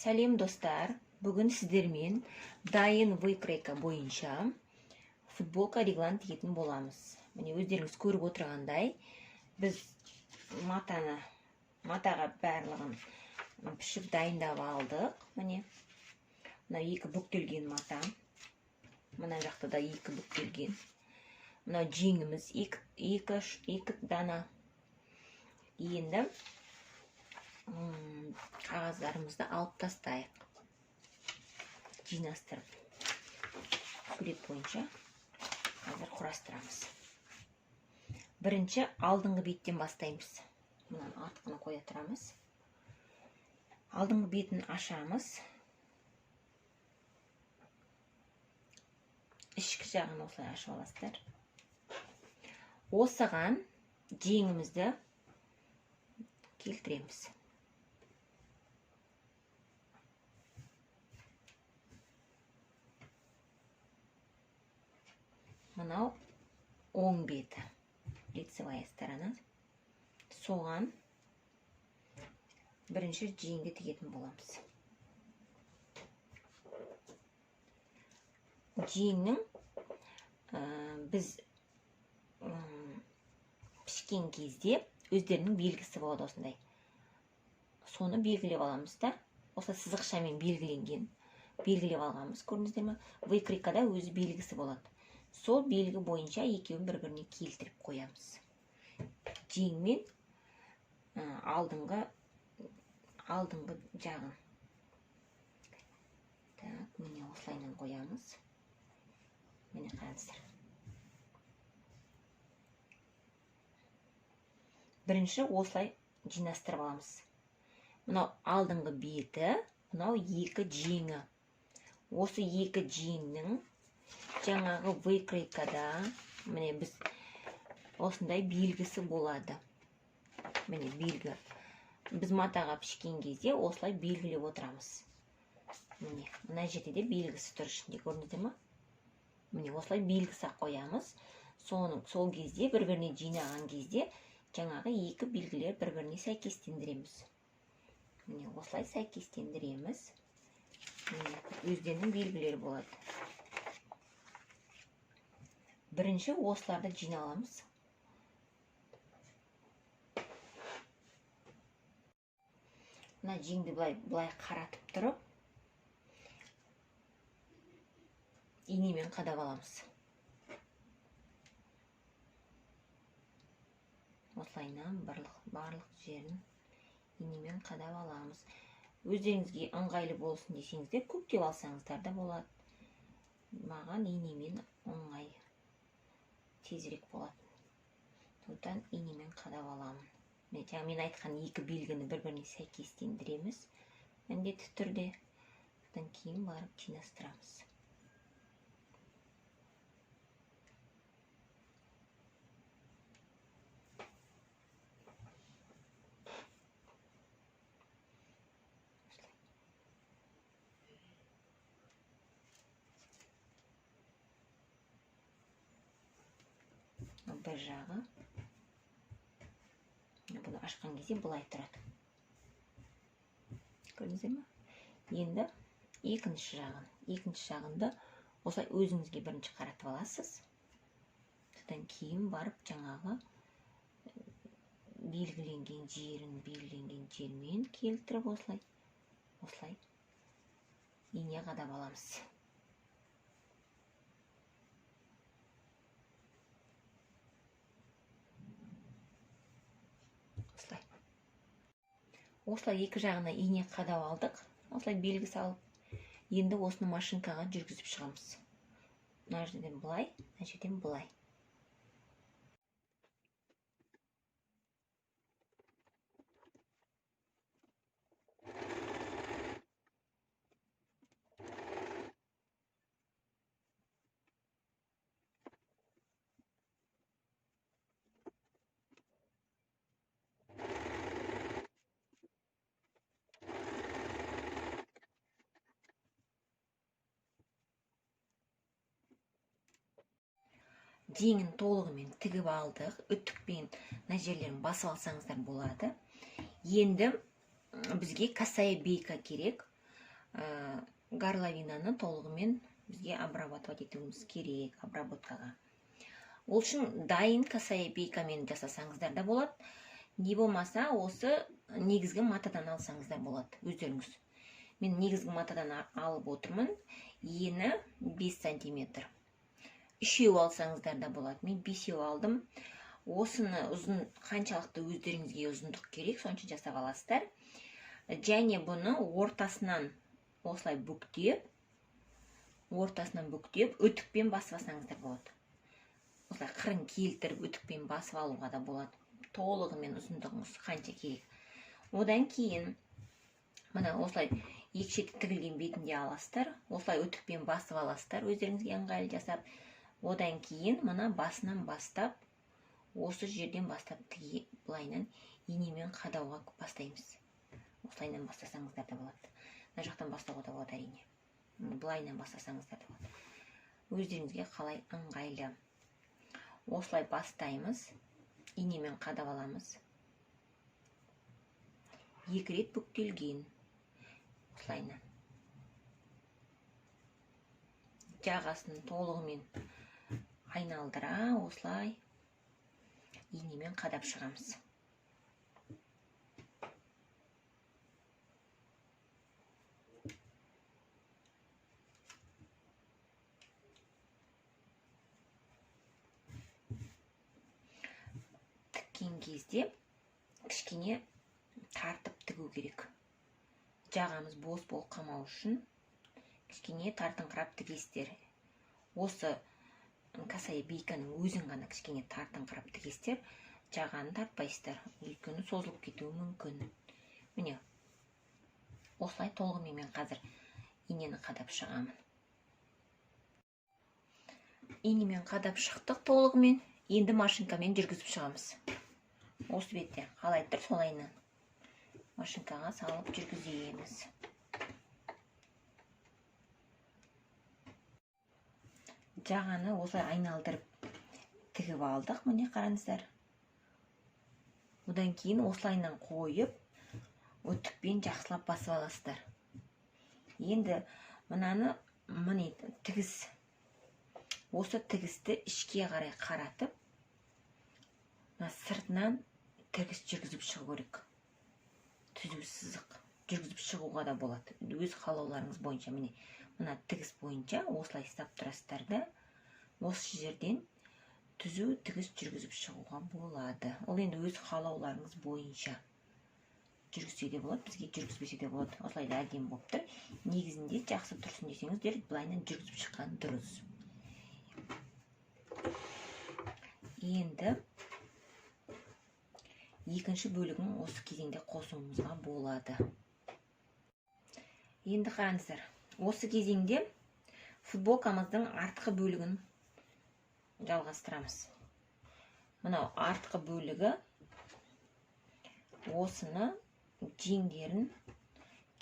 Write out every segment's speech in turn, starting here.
Сәлем, достар! Бүгін сіздермен дайын выкройка бойынша футболка реглан тігетін боламыз. Міне, өздеріңіз көріп отырғандай, біз матаны матаға барлығын пішіп, дайындап алдық. Міне, мынау екі бүктелген мата, мына жақта да екі бүктелген. Мынау жеңіміз екі дана. Енді қағаздарымызды алып тастайық, жинастырып, сурет бойынша қазір құрастырамыз. Бірінші алдыңғы беттен бастаймыз. Мынаны артқыны қоя тұрамыз. Алдыңғы бетін ашамыз, ішкі жағын осылай ашып аласыздар. Осыған жеңімізді келтіреміз. Мынау оң беті, лицевая сторона. Соған бірінші жеңді тігетін боламыз. Жеңнің біз пішкен кезде өздерінің белгісі болады осындай. Соны белгілеп аламыз да, осы сызықшамен белгіленген, белгілеп алғанбыз, көрдіңіздер ме? Выкройкада өзі белгісі болады. Сол белгі бойынша екеуін бір біріне келтіріп қоямыз, жеңмен алдыңғы жағын. Так, міне, осылайынан қоямыз. Міне, қараңыздар, бірінші осылай жинастырып аламыз. Мынау алдыңғы беті, мынау екі жеңі. Осы екі жеңнің жаңағы выкройкада, міне, біз осындай белгісі болады. Міне, белгі. Біз матаға пішкен кезде осылай белгілеп отырамыз. Міне, мына жерде де белгісі тұр ішінде, көрдіңіздер ма? Міне, осылай белгісі қоямыз. Соның сол кезде бір біріне жинаған кезде жаңағы екі белгілер бір біріне сәйкестендіреміз. Міне, осылай сәйкестендіреміз. Міне, өздерінің белгілері болады. Бірінші осыларды жиналамыз. Мына жеңді былай былай қаратып тұрып, инемен қадап аламыз. Осылайынан барлық жерін инемен қадап аламыз. Өздеріңізге ыңғайлы болсын десеңіздер, көптеп алсаңыздар да болады. Маған инемен оңай, тезірек болады, сондықтан инемен қадап аламын. Міне, жаңа мен айтқан екі белгіні бір біріне сәйкестендіреміз міндетті түрде, содан кейін барып жинастырамыз. Бір жағы, бұны ашқан кезде былай тұрады, көрдіңіздер ме? Енді екінші жағын, екінші жағында осылай өзіңізге бірінші қаратып аласыз, содан кейін барып жаңағы белгіленген жерін белгіленген жермен келтіріп, осылай осылай ине қадап аламыз. Осылай, осылай екі жағына ине қадап алдық, осылай белгі салып. Енді осыны машинкаға жүргізіп шығамыз. Мына жерден былай, мына жерден былай. Жеңін толығымен тігіп алдық. Үтікпен мына жерлерін басып алсаңыздар болады. Енді бізге косая бейка керек. Горловинаны толығымен бізге обрабатывать етуіміз керек, обработкаға. Ол үшін дайын косая бейкамен жасасаңыздар да болады. Не болмаса осы негізгі матадан алсаңыздар болады өздеріңіз. Мен негізгі матадан алып отырмын. Ені 5 сантиметр. Үшеу алсаңыздар да болады. Мен 5 алдым. Осыны ұзын, қаншалықты өздеріңізге ұзындық керек, сонша жасап аласыздар. Және бұны ортасынан осылай бүктеп, ортасынан бүктеп, үтікпен басып алсаңыздар болады. Осылай қырын келтіріп үтікпен басып алуға да болады. Толығымен ұзындығыңыз қанша керек. Одан кейін мына осылай екі шеті тігілген бетінде аласыздар. Осылай үтікпен басып аласыздар, өздеріңізге ыңғайлы жасап. Одан кейін мына басынан бастап, осы жерден бастап тіге былайынан инемен қадауға бастаймыз. Осылайынан бастасаңыздар да болады. Мына жақтан бастауға да болады әрине. Былайынан бастасаңыздар да болады. Өздеріңізге қалай ыңғайлы. Осылай бастаймыз. Инемен қадап аламыз. 2 рет бүктелген. Осылайынан. Жағасын толығымен айналдыра осылай инемен қадап шығамыз. Тіккен кезде кішкене тартып тігу керек. Жағамыз бос болып қалмау үшін кішкене тартыңқырап тігесіздер. Осы косая бейканың өзін ғана кішкене тартыңқырап тігесіздер, жағаны тартпайсыздар, өйткені созылып кетуі мүмкін. Міне, осылай толығымен мен қазір инені қадап шығамын. Инемен қадап шықтық толығымен. Енді машинкамен жүргізіп шығамыз. Осы бетте қалай тұр солайынан машинкаға салып жүргіземіз. Жағаны осылай айналдырып тігіп алдық, міне қараңыздар. Одан кейін осылайынан қойып, үтікпен жақсылап басып аласыздар. Енді мынаны міне тігіс. Осы тігісті ішке қарай қаратып, мына сыртынан тігіс жүргізіп шығу керек. Түзу сызық жүргізіп шығуға да болады. Өз қалауларыңыз бойынша міне мына тігіс бойынша осылай ұстап тұрасыздар да, осы жерден түзу тігіс жүргізіп шығуға болады. Ол енді өз қалауларыңыз бойынша жүргізсе де болады, бізге жүргізбесе де болады. Осылай да әдемі болып тұр. Негізінде жақсы тұрсын десеңіздер, былайынан жүргізіп шыққан дұрыс. Енді екінші бөлігін осы кезеңде қосуымызға болады. Енді қараңыздар, осы кезеңде футболкамыздың артқы бөлігін жалғастырамыз. Мынау артқы бөлігі, осыны жеңдерін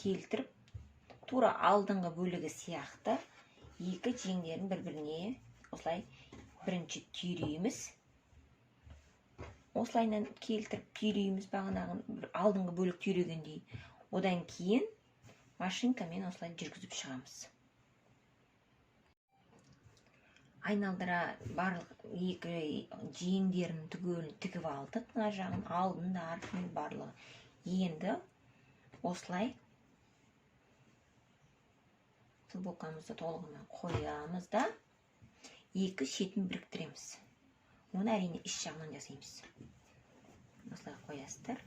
келтіріп, тура алдыңғы бөлігі сияқты екі жеңдерін бір-біріне осылай бірінші түйрейміз. Осылайынан келтіріп түйрейміз, бағанағы алдыңғы бөлік түйрегендей. Одан кейін машинкамен осылай жүргізіп шығамыз. Айналдыра барлық екі жеңдерін түгелін тігіп алдық, мына жағын, алдын да артын барлығы. Енді осылай футболкамызды толығымен қоямыз да екі шетін біріктіреміз. Оны әрине іш жағынан жасаймыз. Осылай қоясыздар.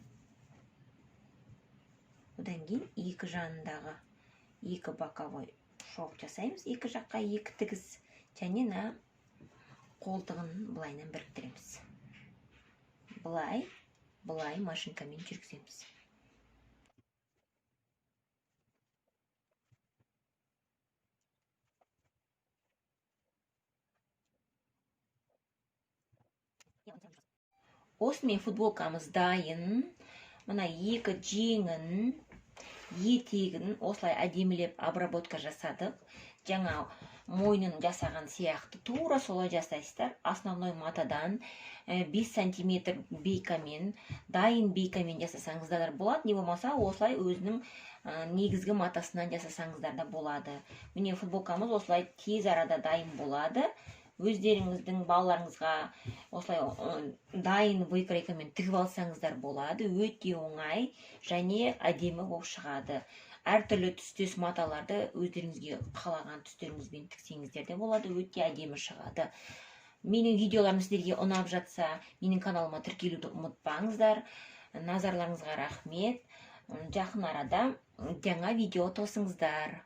Одан кейін екі жанындағы екі боковой шов жасаймыз. Екі жаққа екі тігіс және мына қолтығын былайынан біріктіреміз. Былай, былай машинкамен жүргіземіз. Осымен футболкамыз дайын. Мына екі жеңін Етегін осылай әдемілеп обработка жасадық. Жаңа мойнын жасаған сияқты тура солай жасайсыздар. Основной матадан 5 сантиметр бейкамен, дайын бейкамен жасасаңыздар болады, не болмаса осылай өзінің негізгі матасынан жасасаңыздар да болады. Міне, футболкамыз осылай тез арада дайын болады. Өздеріңіздің балаларыңызға осылай дайын выкройкамен тігіп алсаңыздар болады. Өте оңай және әдемі болып шығады. Әртүрлі түстес маталарды өздеріңізге қалаған түстеріңізбен тіксеңіздер де болады, өте әдемі шығады. Менің видеоларым сіздерге ұнап жатса, менің каналыма тіркелуді ұмытпаңыздар. Назарларыңызға рахмет. Жақын арада жаңа видео тосыңыздар.